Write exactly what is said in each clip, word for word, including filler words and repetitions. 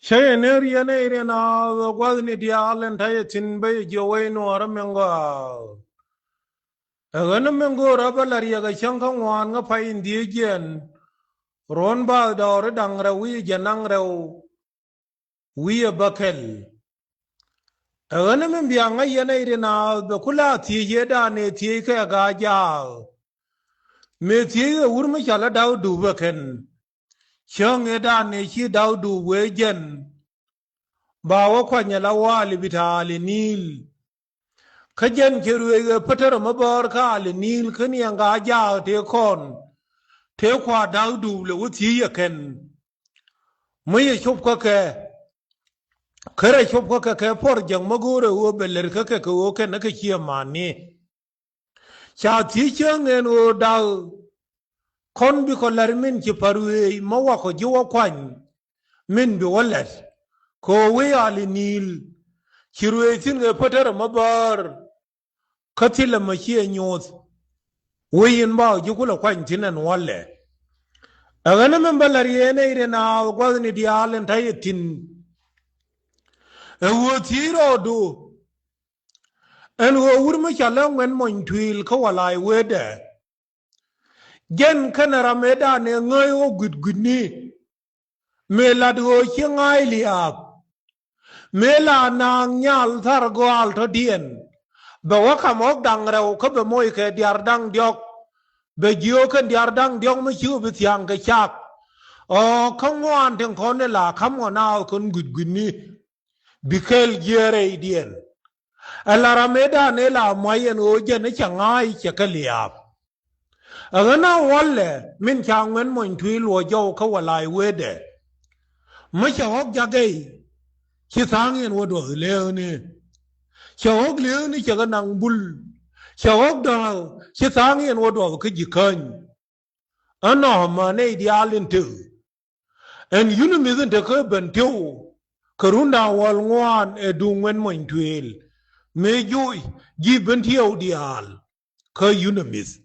Cä yɛ ner yɛn ɛ iriɛn a ɣöö gua̱thni diaal ɛn ta̱yɛ thi̱n bä yɛ jiök wec nuɔɔrä min gɔaa. Ɛ ɣän min go̱o̱rä bä la riɛk ɛ cäŋ kä ŋuan ŋä pay in dhieec jiɛn. Ruɔ̱n baath dɔɔri da̱ŋ rɛw wi̱i̱ jɛ naŋ rɛw wi̱i̱ ɛ bäkɛl. Ɛ ɣän min bia ŋäc yɛn ɛ iriɛn a ɣöö bɛ ku la thiec ëëdan ëë thiec kɛ gaa jaak. Mëë thiec ɛ wur mi cɔal ɛ da̱w dup ɛ kɛn. Cäŋ ëëdan ëë ci da̱w dup wee jɛn. Ba wä kuany ala wali bita ali Nil. Kä jɛn cɛ ruëëc ɣä pätärä mä bäär kä ali Nil kä niɛŋ gaa jaak tëë kɔn. Tëë kua da̱k dup lɛ wä thiec yɛ kɛn. Mä yɛ cop kä kɛ. Kärɛ cop kä kɛ kɛ puɔr jäŋ mä go̱o̱rɛ ɣöö bɛ lɛr kä kɛ kɛ ɣöö kɛn kä ciɛ mani. Ca thiec cäŋ ɛn ɣöö da̱k kɔn bikɔ la̱t min ci pa̱r wëëc mä wakɔ ji̱ wä kuany. Min bi wä la̱t kɛ ɣöö wëë ali Nil. Ci ruëëc thi̱n ɣɛ pätärä mä bäär. Kä thilɛ mä ciɛ nyoth. Wëë in ba ɣä ji̱ kulɛ kuany thi̱n ɛn walɛ. Ɛ ɣän min bä la̱t yɛn ɛ iriɛn a ɣöö gua̱thni diaal ɛn ta̱yɛ thi̱n. Ɛ ɣöö thiec rɔɔdu. Ɛn ɣöö wur mi cɔal ɛ Ŋuɛn Mony Tuil kä Walay Wetdɛ. Jɛn kɛnɛ ram ëëdan ëë ŋäc ɣä gui̱t gui̱tni. Mëë lat ɣöö ci ŋa̱a̱c liaap. Mëë la naaŋ nyal thar gɔaal tɔ̱diɛn. Bɛ wä kam ɣɔ̱k da̱ŋ rɛw kä bɛ moc kɛ diaar da̱ŋ diɔ̱k. Bɛ jiök kɛn diaar da̱ŋ diɔ̱k mi ci ɣä bi thia̱a̱ŋ kɛ cak. Ɔ kä ŋuan tin kɔn ni la ka̱m ɣɔ̱ naath kɔn gui̱t gui̱tni. Bi kɛl jiɛɛr rɛydiɛn. Ɛ la ram ëëdan ëë la muac ɛn ɣöö jɛn ɛ cɛ ŋa̱a̱c cɛ kɛ liaap. Ɛ ɣän a walɛ min ca Ŋuɛn Mony Tuil luɔ jɔw kä Walay Wetdɛ. Mä cɛ ɣɔ̱k jak ɛ i̱ ci tha̱a̱ŋ yɛn wä duɔth leeni. Cɛ ɣɔ̱k leeni cɛ kɛ naŋ bul. Cɛ ɣɔ̱k dɔ̱a̱k ci tha̱a̱ŋ yɛn wä duɔth kä ji̱ käny. Ɛnɔ mänɛ i̱ diaal in tëk. Ɛn yunimith in te kä Bentiu. Kɛ run da̱ŋ wäl ŋuan ɛ duŋ Ŋuɛn Mony Tuil. Mëë juuc ji̱ Bentiu diaal. Kä yunimith.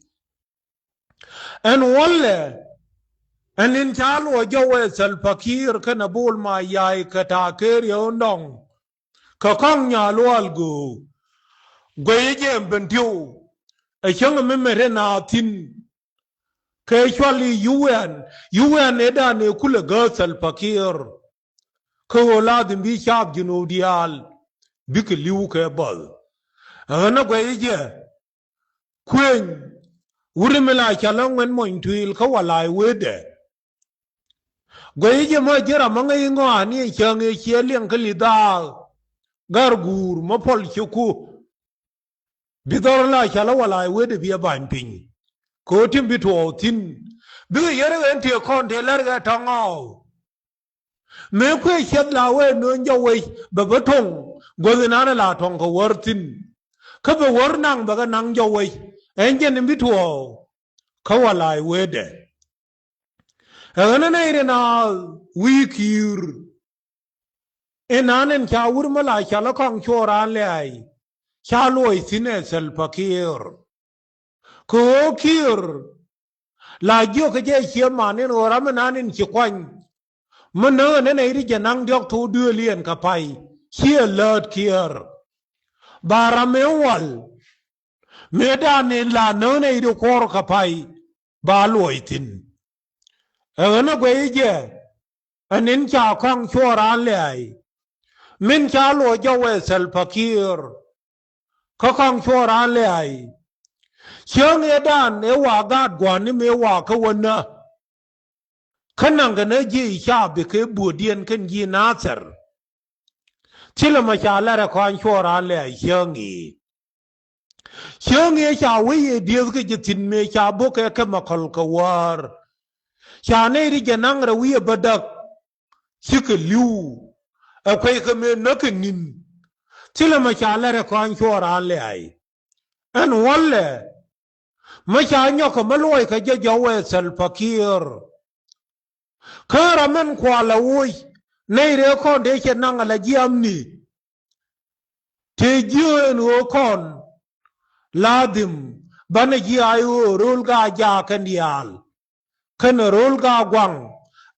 Ɛn walɛ. Ɛn in ca luɔ jɔw ɛ Salva Kiir kɛnɛ Bol Mayay kɛ ta̱a̱ ker yɛ ɣän dɔŋ. Kɛ kɔŋ nyaal wal göök. Guɛy jɛ ɛn Bentiu. Ɛ cäŋ mi mɛt ɛn a thi̱n. Kɛ cual i̱ U N, U N ëëdan ëë kulɛ gääth Salva Kiir. Kä ɣöö ladhim bi caap Junub diaal bikɛ li̱w kɛ bäth. Ɣän a guɛy jɛ. Kuëny wuri mi la cɔal ɛ Ŋuɛn Mony Tuil kä Walay Wetdɛ. Guɛy jɛ mä ji̱ ram mä ŋäc i̱ ŋɔaani ɛ cäŋ ëë ciɛ liɛŋ kä li̱th dhaath. Gar guur mä puɔl ci ku. Bi dhɔr la cɔal ɛ Walay Wetdɛ bi ɛ ba̱ny piny. Kɛ ɣöö tim bi tuɔɔk thi̱n. Bikɛ yɛr ɣän tëë kɔn tëë lär ɣɛ tɔ̱ŋ ɣɔw. Mëë kuëë ciɛth la wee nööny jɔw wec bɛ bä to̱ŋ. Guäth inan ɛ la tɔ̱ŋ kɛ wäär thi̱n. Kä bɛ wäär naŋ bɛ kɛ naŋ jɔw wec. Ɛn jɛn in bi tuɔɔk. Kä Walay Wetdɛ. Ɛ ɣän ɛ nɛy rin a wi̱i̱ Kiir. Inan in ca wur mi la cɔal ɛ kɔaŋ cuɔɔr raan lɛ̈ɛ̈i. Ca luɔc thi̱n ɛ Salva Kiir. Kɛ ɣöö Kiir. La jiök kɛ jɛ cië man in ɣöö ram inan in ci kuany. Mi näk ɛn ɛ nɛy ri jɛ naŋ diɔ̱k thok duëël yɛn kɛ pay. Ciɛ läät Kiir. Ba ram in wal. Mëëdan in la näk nɛy ri kuɔr kɛ pay. Ba luɔc thi̱n. Ɛ ɣän ɛ guɛy jɛ. Ɛn in ca kɔaŋ cuɔɔr raan lɛ̈ɛ̈i. Min ca luɔc jɔw ɛ Salva Kiir. Kä kɔaŋ cuɔɔr raan lɛ̈ɛ̈i. Cäŋ ëëdan ëë wa gaat gua̱a̱ni mëë wa kä wänä. Kä naŋ kɛ nä ji̱ ca bi kɛ buɔ̱diɛn kɛn ji̱ Nathɛr. Thilɛ mɔ ca lɛr ɛ kɔaŋ cuɔɔr raan lɛ̈ɛ̈i cäŋ i̱. Cäŋ i̱ ca wec i̱ dieth kä jɛ thi̱n mëë ca bok kɛ chemical kɛ wäär. Ca nɛy ri jɛ naŋ rɛw i̱ ɛ bädäk. Cikɛ li̱w. Ɛ kueckɛ mëë näk kɛ ni̱n. Thilɛ mɔ ca lɛr ɛ kɔaŋ cuɔɔr raan lɛ̈ɛ̈i. Ɛn wälɛ. Mi ca nyɔk kɛ mi luɔc kɛ jɛ jɔw ɛ Salva Kiir. Kä ram min kualɛ woc nɛy rɛɛ kɔn dee cɛ naŋ ala jiamni. Tëë jiö ɛn ɣöö kɔn ladhim banɛ ji̱ ay ɣöö ro̱l gaa jaak kɛn diaal. Kɛnɛ ro̱l gaa guaŋ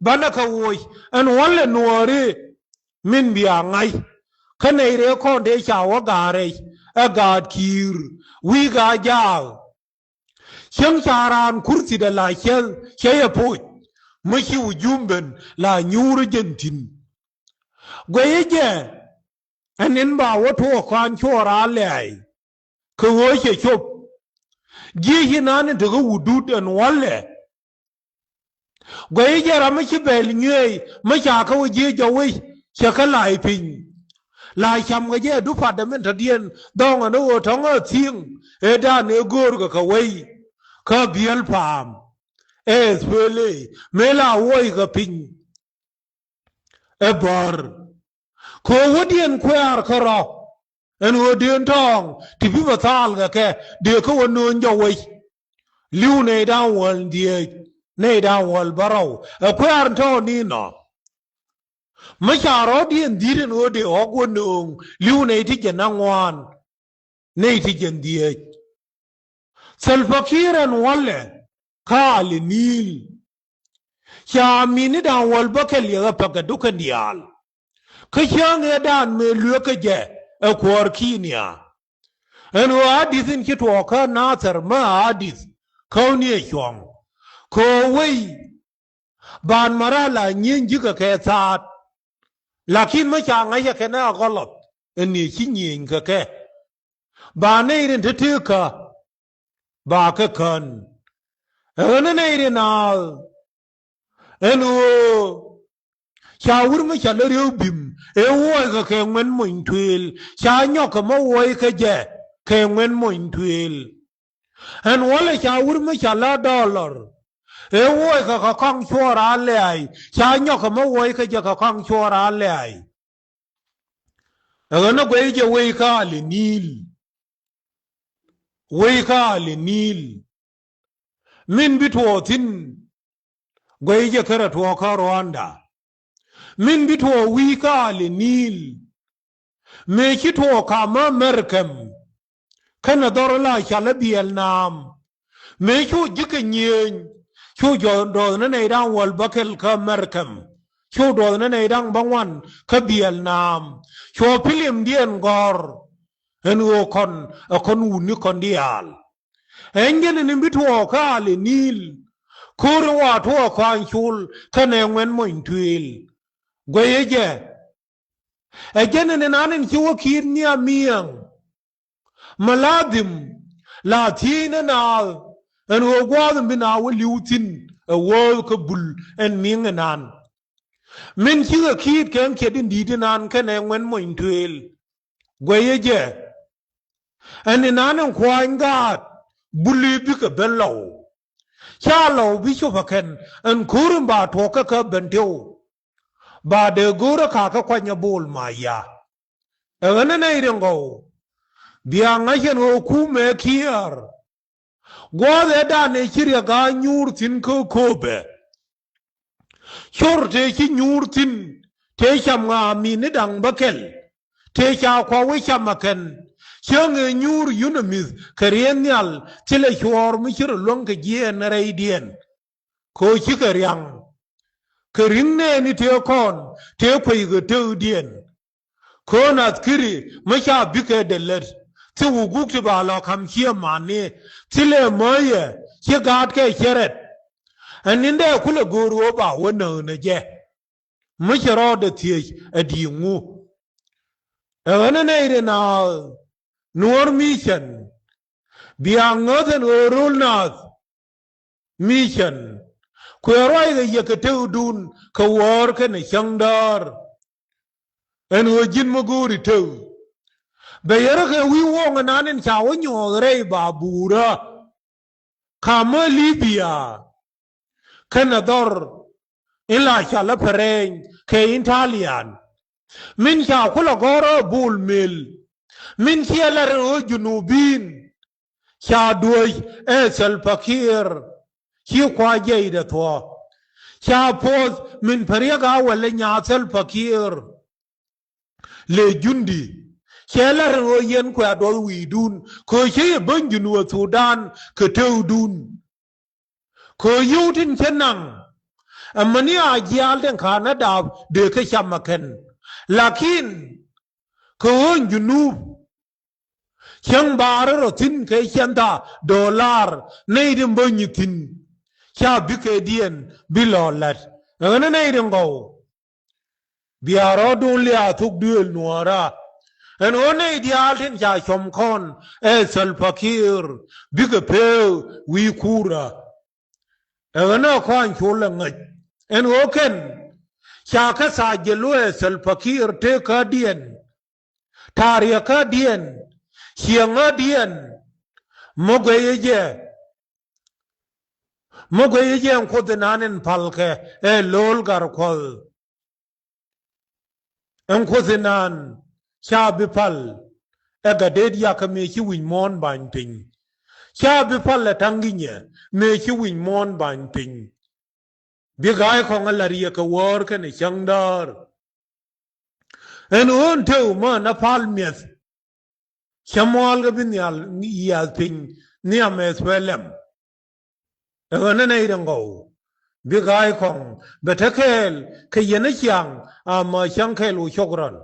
banɛ kɛ woc ɛn wälɛ nuɔɔri. min bia ŋa̱c. Kä nɛy rɛɛ kɔn tëë ca wä ga̱a̱r rɛc ɛ gaat ki̱i̱r wi̱i̱ gaat jaak. Cäŋ ca raan kurthidɛ la cɛ cɛ yɛ poc mi ci wä jumben la nyuur jɛn thi̱n. Guɛyä jɛ ɛn in ba wä tuɔɔk kɔn cuɔɔr a lɛɛy. Kɛ ɣöö cɛ cop ji̱ ci naan in tekä wut dut ɛn wälɛ. Guɛy jɛ ram mi ci bɛl nyueey mi ca kä wä ji̱ jɔwec cɛ kä lay piny. La cam kɛ jɛ du patdɛ min tɔ̱diɛn dhɔŋ ɛn ɣöö tɔ̱ŋ ɛ thi̱eŋ ëë dan ëë göör kɛ kɛ wei kä biël pa̱a̱m ëë thuëël ëë mëë la wuɔy kɛ piny. Ɛ bär kɛ ɣöö wädiɛn kuɛɛr kärɔ̱ ɛn ɣöö dëën tɔ̱ɔ̱ŋ ti bi bä thaal kɛ kɛ dëë kä wä nööny jɔwec. Li̱w nɛy da̱ŋ wäl dhieec nɛy da̱ŋ wäl bärɔw ɛ kuɛɛr tɔ̱ɔ̱ŋ ni nɔ. Mi ca rɔ̱diɛn dhi̱t ɛn ɣöö dëë ɣɔ̱k wä nööŋ li̱w nɛy ti jɛ naŋ ŋuan nɛy ti jɛ dhieec. Thalpa Kiir ɛn wälɛ kä Ali Ni̱i̱l. Ca mini da̱ŋ wäl bäkɛl yɛ ɣä pɛkɛ dukɛn diaal. Kä cäŋ ëë dan mëë lueekä jɛ ɛ kuäär Kinia. Ɛn ɣöö Adith in ci tuɔɔk kä Nathɛr mä Adith käwni ɛ cuɔ̱ŋ. Kɛ ɣöö wei ban mara la nyieny ji̱ kɛ kɛ thaat. Lakin mä ca ŋa̱cä kɛn ɛ a gɔlɔth ɛn ni ci nyieny kɛ kɛ. Ba nɛy rin te tekä ba kɛ kän. Ɛ ɣän ɛ nɛy rin a ɛn ɣöö ca wur mi ca lä rieu bim ëë wuɔckɛ kɛ ŋuɛn mony tuëël. Ca nyɔkɛ mä wuɔckɛ jɛ kɛ ŋuɛn mony tuëël. Ɛn wälɛ ca wur mi ca lä dɔlɔr ëë wuɔckɛ kɛ kɔaŋ cuɔɔr a lɛ̈ɛ̈i. Ca nyɔkɛ mä wuɔckɛ jɛ kɛ kɔaŋ cuɔɔr a lɛ̈ɛ̈i. Ɛ ɣän ɛ guɛy jɛ wei kä Ali Ni̱i̱l. Wei kä Ali Ni̱i̱l min bi tuɔɔk thi̱n. Guɛy jɛ kärɛ tuɔɔk kä Rwanda min bi tuɔɔk wi̱i̱ kä Ali Ni̱i̱l. Mëë ci tuɔɔk ka̱m mä Mɛrkɛm kɛnɛ dhɔr la ca lä biɛl naam. Mëë cu ji̱ kɛ nyiëëny cu jɔ dɔɔth ni nɛy da̱ŋ wäl bäkɛl kä Mɛrkɛm. Cu dɔɔth ni nɛy da̱ŋ bäŋuan kä biɛl naam. Cu pilimdiɛn gɔ̱r ɛn ɣöö kɔn ɛ kɔn wutni kɔn diaal. Ɛn jɛn ɛn in bi tuɔɔk kä Ali Ni̱i̱l. Ko̱ri wa tuɔɔk kɔaŋ col kɛnɛ ŋuɛn mony tuëël. Guɛyä jɛ ɛ jɛn ɛn in an in ci wä ki̱i̱t nhiam mi̱eŋ. Ma ladhim la thiec ni naath ɛn ɣöö gua̱a̱th in bi naath wä li̱w thi̱n ɛ wääth kä bul ɛn mi̱eŋ in an. Min cikɛ ki̱i̱t kɛ ɛn kiɛt in di̱i̱t in an kɛnɛ ŋuɛn mony tuëël. Guɛyä jɛ ɛn in an in kua̱a̱ny gaat buli bikɛ ben lɔw. Ca lɔw bi cop ɛ kɛn ɛn ko̱r in ba tuɔɔk kä kä ben tëw. Ba dee go̱o̱rä kakä kuany ɛ bol ma ya. Ɛ ɣän ɛ nɛy rin gɔw bia ŋa̱c ɛn ɣöö kumɛ Kiir. Gua̱a̱th ëë dan ëë ci riɛk a nyuur thi̱n kä kööbɛ. Cor tëë ci nyuur thi̱n tëë cam ŋa mini da̱ŋ bäkɛl. Tëë ca kua wä cam ɛ kɛn cäŋ ëë nyuur yunämith kɛ riɛn nhial thilɛ cuɔɔr mi ci rɔ luäŋ kɛ jiɛɛn rɛydiɛn. Kɛ ɣöö cikɛ riaŋ kɛ ri̱ŋ nɛɛni tëë kɔn tëë kueckɛ tëkdiɛn. Kɛ ɣöö nath kiri mi ca bikɛ dee lät thil wä guk ti ba lɔ ka̱m cië mani thilɛ mäyɛ ci gaatkɛ cɛ rɛt. Ɛn nindɛ kulɛ go̱o̱r ɣöö ba wä näk nɛ jɛ mi cɛ rɔɔdɛ thiec ɛ di̱i̱ŋu. Ɛ ɣän ɛ nɛy rin a nuɔ̱ɔ̱r mi cɛn bia ŋäth ɛn ɣöö ro̱l naath. Mi cɛn kuɛ ruac kɛ yɛ kɛ tëkdun kɛ wäär kɛnɛ cäŋ däär. Ɛn ɣöö ji̱n mi go̱o̱ri tëk bɛ yɛrä kɛ wi̱i̱ woŋ ɛnan in ca wä nyuɔɔth rɛy ba buurä. Ka̱mä Libia kɛnɛ dhɔr in la ca lä pɛrɛny kɛ Italian. Min ca kulɛ gɔ̱rä bul mil min ciɛ lɛr in ɣöö junubin ca duäc ɛ Salva Kiir. Ci kua jiɛcdɛ thuɔ̱k ca puɔth min pɛ riɛk a wälɛ nya Salva Kiir. Le jundi cɛ lɛr in ɣöö yɛn kuɛ a duɔth wi̱i̱dun kɛ ɣöö cä yɛ bäny junub ɛ Thudan kɛ tëkdun. Kɛ ɣöö yio̱w tin cä naŋ ɛmäni a jiaal tin ka̱n ɛ dap dee kä cam ɛ kɛn. Lakin kɛ ɣöö Junub cäŋ baarä rɔ thi̱n kɛ ciɛŋ thaa dolar nɛy ti bä nyi thi̱n. Ca bi kɛ diɛn bi lɔ la̱t. Ɣän nɛy ti ŋɔw. Bia rɔɔdun liaa thok duëël nuɔɔra. Ɛn ɣöö nɛy diaal tin ca cuɔm kɔn ɛ Salva Kiir bikɛ pëë wi̱i̱ kuurä. Ɛ ɣän ɛ kɔn col ɛ ŋäc ɛn ɣöö kɛn ca kɛ thac jɛ lo̱ ɛ Salva Kiir tëëkädiɛn. Ta̱a̱ riɛkädiɛn. Ciɛŋädiɛn. Mä guɛyä jɛ. Mä guɛyä jɛ ɛn Kuoth inan in palkɛ ɛ lo̱l Gatkuɔth. Ɛn Kuoth inan ca bi pal ɛ Gatdet Yak kä mëë ci wi̱c muɔ̱ɔ̱n ba̱ny piny. Ca bi pal ɛ Ta̱ŋ Ginyɛ mëë ci wi̱c muɔ̱ɔ̱n ba̱ny piny. Bi Ga̱a̱c Kɔŋ ɛ la̱t yɛ kɛ wäär kɛnɛ cäŋ däär. Ɛn ɣöö ɛn tëë wä mä na pal mi̱eth. Cä mua̱a̱l kä bi nhial yiath piny nhiam ɛ thuɛl lɛm. Ɛ ɣän ɛ nɛy ti ŋɔw. Bi Ga̱a̱c Kɔŋ bɛ te kɛɛl kɛ yɛn ɛ ciaŋ. Ama cäŋ kɛɛl wä cok rɔn.